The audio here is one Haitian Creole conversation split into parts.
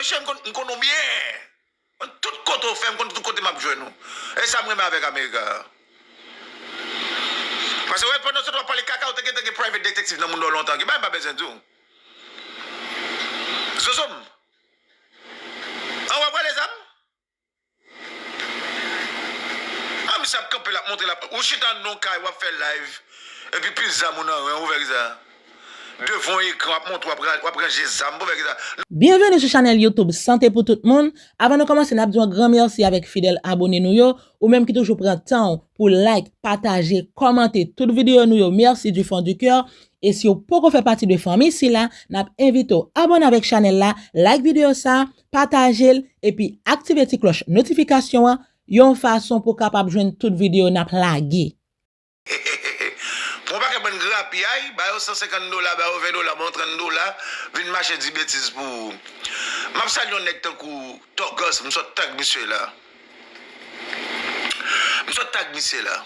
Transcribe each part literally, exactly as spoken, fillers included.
Mesye, m konn, m konn ou byen. Tout kote w fè, m konn tout kote m ap jwenn ou. E sa m renmen avèk Amerika a. Paske wè, pandan se tan w ap pale kaka, ou te gentan gen private detective nan moun nan lontan. Gen bagay m pa bezwen di w. Zozo m. An w ap rale zam? An misye ap kanpe, l ap montre, l ap, ou chita nan yon kay, w ap fè live. Epi pil zam ou nan ren, ou fè kisa? Devan yon ekran, w ap montre, w ap ra-, w ap ranje zam, ou fè kisa? Byenveni sou chanèl YouTube Sante pou tout moun. Avan nou kòmanse, n ap di yon gran mèsi avèk fidèl abone nou yo. Ou menm ki toujou pran tan w pou like, pataje, kòmante tout videyo nou yo, mèsi du fond du cœur. E si w poko fè pati de fanmi sila, n ap envite w abone avèk chanèl la, like videyo sa, pataje l, epi aktive ti klòch notifikasyon an, yon fason pou w kapab jwenn tout videyo n ap lage. Pran yon pakèt bann grapyay, ba yo san senkant dola, ba yo ven dola, ba yo trant dola, vin mache di betiz pou ou. M ap salye yon nèg tankou Tògòs, m sot tag misye la. M sot tag misye la.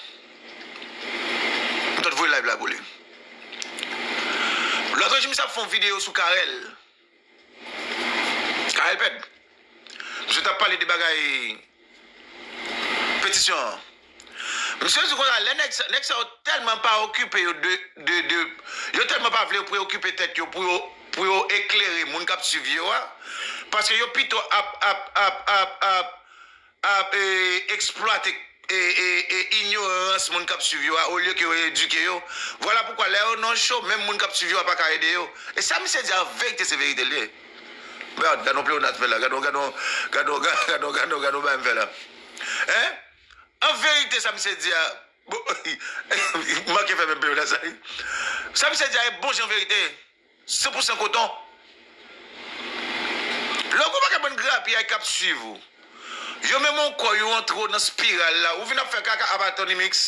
M sot voye live la pou li. Lòt jou, misye ap fè yon videyo sou Carel. Carel Pèd. Misye t ap pale de bagay petisyon an. Misye di konsa, lè nèg sa, nèg sa yo tèlman pa okipe yo de, de, de, yo tèlman pa vle yo preokipe tèt yo pou yo, pou yo eklere moun k ap swiv yo a, paske yo pito ap, ap, ap, ap, ap, ap, e, eksplwate, e, e, e, inyorans moun k ap swiv yo a, olye ke yo edike yo. Vwala poukwa lè yo nan cho, menm moun k ap swiv yo a pa ka ede yo. E sa misye di a, an verite, se verite l ye. Gad, gad yon pleyonat fè la, gad yon, gad yon, gad yon, gad yon, gad yon, gad yon bagay m fè la. Hein? An verite, sa misye di a, bon, m manke fè menm pleyonat sa, wi. Sa misye di a e bon jan verite. San pou san koton. Lè w gon pakèt bann grapyay k ap swiv ou, yo menm yon kò, yo antre w nan spiral la, ou vin ap fè kaka apa Tony Mix.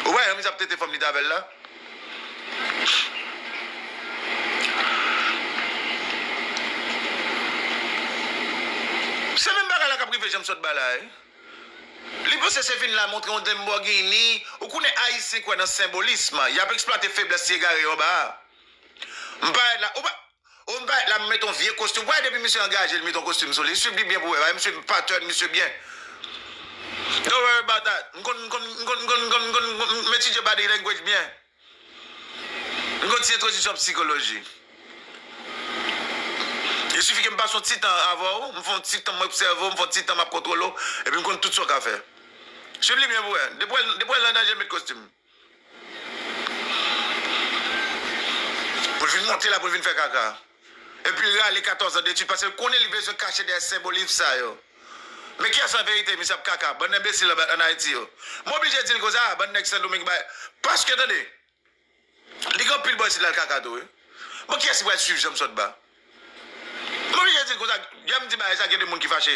Ou pa wè jan misye ap tete fanm li t avè l la? Se menm bagay la k ap rive Janm Sòt Ba la, wi. Li panse se vin la montre yon Lamborghini. Ou konnen Ayisyen kwè nan senbolism. Y ap eksplwate feblès ti egare yo anba a. M parèt la, ou pa, ou m parèt la, m met yon vye kostim. Ou pa wè depi misye angaje, li met yon kostim sou li. Swiv li byen pou wè, misye pattern misye byen. Don't worry about that. M konn, m konn, m konn, m konn, m konn, m konn, m etidye body language byen. M konn ti entwodisyon an psikoloji. Il suffit ke m pase yon ti tan avè w, m fè yon ti tan m obsève w, m fè yon ti tan m ap kontwole w, epi m konn tout sa w ka fè. Swiv li byen pou wè. Depi w wè l, depi w wè l nan danje, met kostim. Pou l vin monte la, pou l vin fè kaka. Epi l rale katòz an detid, paske l konnen li bezwen kache dèyè senbolism sa yo. Men kiyès an verite misye ap kaka? Bann enbesil ann, ann Ayiti yo. M oblije di l konsa, bann nèg Sendomeng bay. Paske, tande, li gen anpil bò isit la l kaka tou, wi. Bon, kiyès ki pral swiv Janm Sòt Ba? M oblije di l konsa, yè m di bagay sa, gen de moun ki fache.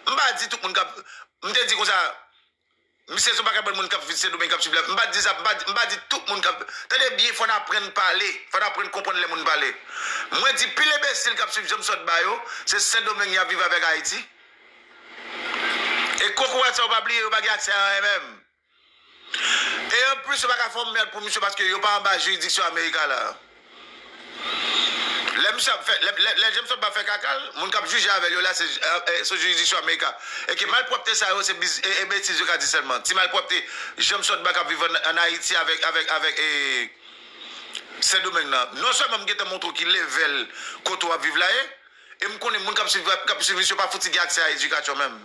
M pa di tout moun k ap, m te di konsa, misye se yon pakèt bann moun k ap viv Sendomeng k ap swiv la. M pa di sa, m pa di, m pa di tout moun k ap, tande byen, fò n aprann pale, fò n aprann konprann lè moun pale. Mwen di pil enbesil k ap swiv Janm Sòt Ba yo, se Sendomeng y ap viv avèk Ayiti. E kokorat sa yo pa bliye, yo pa gen aksè a anyen menm. E anplis, yo pa ka fè yon mèd pou misye paske yo pa anba jiridiksyon Amerika la. Lè misye ap fè, lè, lè, lè Janm Sòt Ba fè kaka l, moun k ap jije avè l yo la, se, e, e, sou jiridiksyon Amerika. E ke malpwòpte sa yo, se biz-, e, e betiz yo ka di sèlman. Ti malpwòpte Janm Sòt Ba k ap viv ann, ann Ayiti avèk, avèk, avèk, e, Sendomeng nan. Non sèlman m gentan montre w ki level kote w ap viv la ye, e m konnen moun k ap swiv, k ap swiv misye pa fouti gen aksè a edikasyon menm.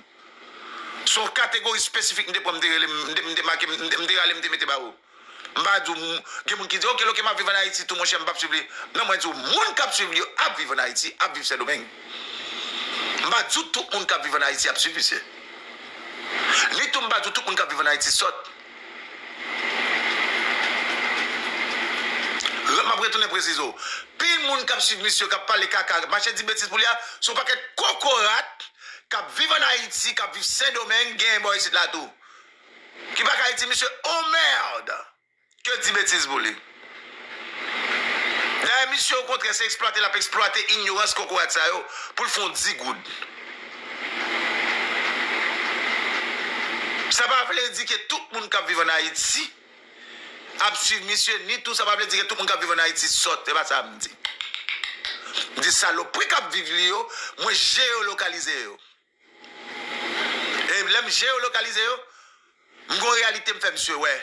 Se yon kategori espesifik m te pran, m te rele, m te, m te make, m te, m te rale, m te mete ba ou. M pa di w, m, gen moun ki di, "Ok, ok, m ap viv ann Ayiti tou, monchè, m p ap swiv li." Non, mwen di w, moun k ap swiv li yo ap viv ann Ayiti, ap viv Sendomeng. M pa di w tout moun k ap viv ann Ayiti ap swiv misye. Ni tou m pa di w tout moun k ap viv ann Ayiti sòt. M ap retounen presize w. Pil moun k ap swiv misye, k ap pale kaka, mache di betiz pou li a, se yon pakèt kokorat k ap viv ann Ayiti, k ap viv Sendomeng, genyen bò isit la tou. Ki pa ka di misye, "Oh merde!" Ke di betiz pou li. Dayè, misye, okontrè, se eksplwate l ap eksplwate inyorans kokorat sa yo pou l fè yon di goud. Sa pa vle di ke tout moun k ap viv ann Ayiti ap swiv misye, ni tou sa pa vle di ke tout moun k ap viv ann Ayiti sòt. Se pa sa m di. M di salopri k ap viv li yo, mwen jeyolokalize yo. E lè m jeyolokalize yo, m gon reyalite m fè misye wè.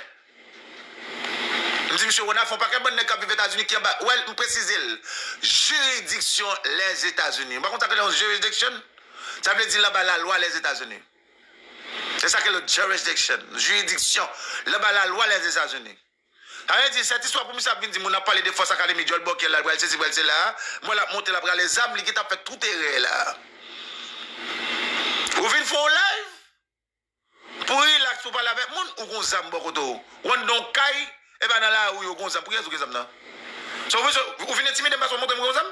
M di misye, Ronald, fè yon pakèt bann nèg k ap viv Etazini ki anba, wè, m presize l, jiridiksyon Lèzetazini. Ou pa konn sa k rele yon jiridiksyon? Sa vle di l anba lalwa Lèzetazini. Se sa k rele jurisdiction, jiridiksyon, l anba lalwa Lèzetazini. Sa vle di, sèt istwa pou misye ap vin di moun ap pale de Fòs Akademi, djòl bòkyè la, l pral sesi, pral sela, mwen l ap monte, l ap rale zam, li gentan ap fè tout erè la. Ou vin fè yon live pou relax, pou pale avèk moun, ou gon zam bò kote w. Ou anndan yon kay, e pa nan lari w gon zam. Pou kiyès ou gen zam nan? So, ou, ou vin entimide m paske w montre m ou gon zam?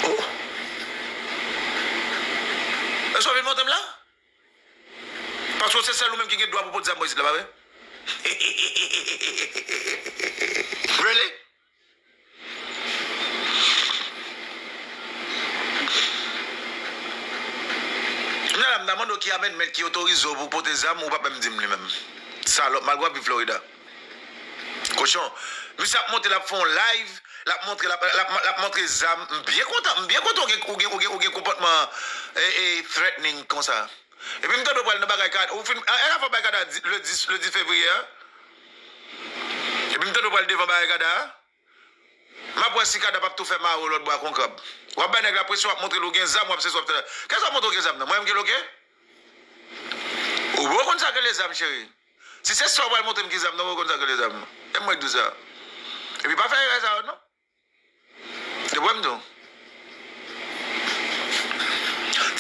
Oh. Èske w vin montre m la? Paske se sèl ou menm ki gen dwa pou pot zam bò isit la, pa vre? Really? Kounye a la, m ta mande w ki amendment ki otorize w pou pote zam, ou p ap menm di m li menm. Salòp, malgre w ap viv Florida. Kochon, misye ap monte, l ap fè yon live, l ap montre, l ap, l ap, l ap montre zam. M byen kontan, m byen kontan ou gen, ou gen, ou gen, ou gen konpòtman, e, e, threatening konsa. Epi m tande w pral nan bagay Kada, ou fin, e, e, afè bagay Kada di, le dis, le dis fevriye a. Epi m tande w pral devan bagay Kada a. M ap wè si Kada p ap tou fè mare w lòt bò a kon krab. W ap bay nèg la presyon, w ap montre l ou gen zam, w ap sesi, w ap tande. Kiyès w ap montre w gen zam nan? Mwen menm ki loke? Ou bon konn sa k rele zam, cheri. Si se sa w pral montre m ki zam nan, ou bon konn sa k rele zam. E mwen k di w sa. Epi pa fè erè sa yo, non. Se pou m di w.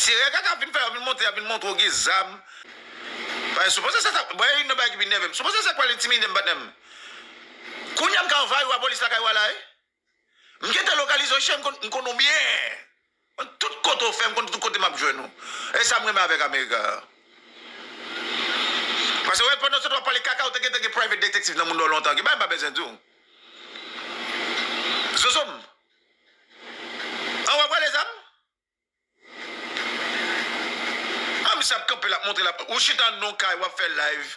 Ti erè Kaka ap vin fè, ap vin montre, ap vin montre w gen zam. Paske sipoze se sa, bon, e youn nan bagay ki pi nève m. Sipoze se sa k pral entimide m, patnè m. Kounye a m ka anvayi w a polis lakay w a la, wi. M gentan lokalize w, chè, m konn, m konn ou byen. Mwen, tout kote w fè, m konn tout kote m ap jwenn ou. E sa m renmen avèk Amerika a. Paske, wè, pandan se tan w ap pale kaka, ou te gentan gen private detective nan mouda w lontan. Gen bagay m pa bezwen di w. Zozo m. An, w ap rale zam? A, misye ap kanpe, l ap montre, l ap, ou chita nan yon kay, w ap fè live,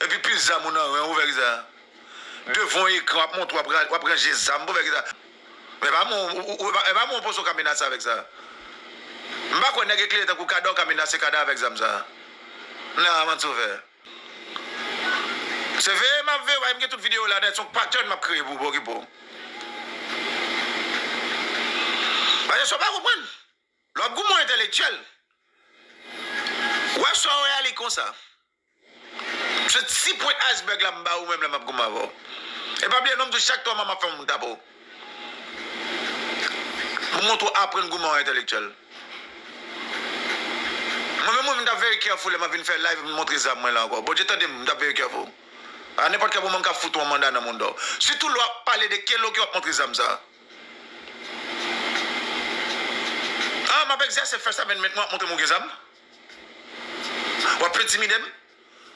epi pil zam ou nan ren, ou fè kisa? Devan yon ekran, w ap montre, w ap ra-, w ap ranje zam, ou fè kisa? Men pa mwen, ou, ou, ou, e pa mwen w panse w ka menase avèk sa. M pa kwè nèg eklere tankou Kada w ka menase Kada avèk zam sa. Nan, manti w fè. Se veye m ap veye w, m gen tout videyo la nèt, se yon pattern m ap kreye pou w, pa okipe w. Paske sa w pa konprann. Lè w ap goumen w entèlektyèl, w ap swa w reyalize konsa. Se ti pwent iceberg la m ba ou menm lè m ap goumen avè w. E pa bliye non m di w chak twa mwa m ap fè yon moun tape w. Pou montre w aprann goumen w entèlektyèl. Mwen menm, mwen, m t ap very careful lè m ap vin fè live, m montre zam mwen la ankò. Bondye tande m, m t ap very careful. A nenpòt kèl moman m ka fout yon manda nan mouda w. Sitou lè w ap pale de keloke w ap montre zam sa. A, m ap egzèse First Amendment mwen, w ap montre m ou gen zam? W ap entimide m?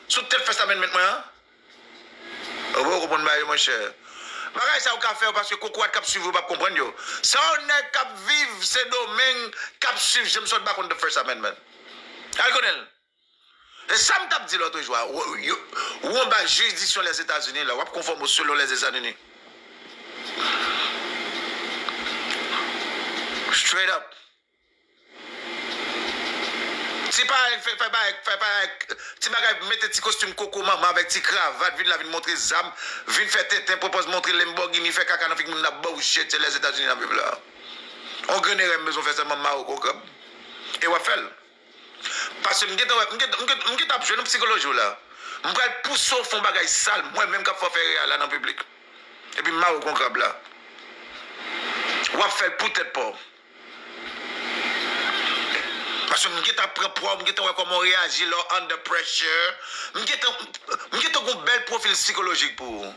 Sou tèt First Amendment mwen an? Ou poko konprann bagay yo, monchè. Bagay sa yo ka fè yo paske kokorat k ap swiv yo p ap konprann yo. Sa yon nèg k ap viv Sendomeng k ap swiv James Hart pa konn the First Amendment. Al konnen l. E sa m t ap di lòt jou a, ou, ou anba jiridiksyon Lèzetazini la, w ap konfòme w selon Lèzetazini. Straight up. Ti pa fè, fè bagay, fè bagay, ti bagay, mete ti kostim koko manman avèk ti kravat, vin la, vin montre zam, vin fè tenten, pran pòz montre Lamborghini, fè kaka nan figi moun, n ap ba w shit, se Lèzetazini n ap viv la. On grenn erè m bezwen fè sèlman, m mare w kon krab. E w ap fè l. Paske m gentan wè, m gentan, m gentan, m gentan ap jwenn yon sikoloji w la. M pral pouse w fè yon bagay sal, mwen menm k ap fè w fè erè a la nan piblik. Epi m mare w kon krab la. W ap fè l pou tèt pa w. Paske m gentan pran pwa w, m gentan wè kòman w reyaji lè w under pressure. M gentan, m gentan gon bèl pwofil sikolojik pou ou.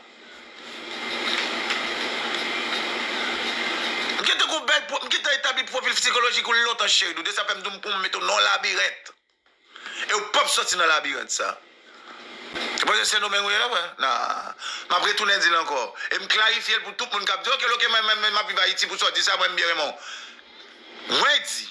M gentan gon bèl pwo-, m gentan etabli pwofil sikolojik ou lontan, cheri Doudou. Sa fè m di w pou m mete w nan yon labirent. E ou p ap sòti nan labirent sa. Se paske se Sendomeng ou ye la, frè? Nan. M ap retounen di l ankò. E m klarifye l pou tout moun k ap di, "Oke, oke, mwen, mwen, mwen, m ap viv Ayiti pou sa w di sa, mwen, m byen renmen w." Mwen di,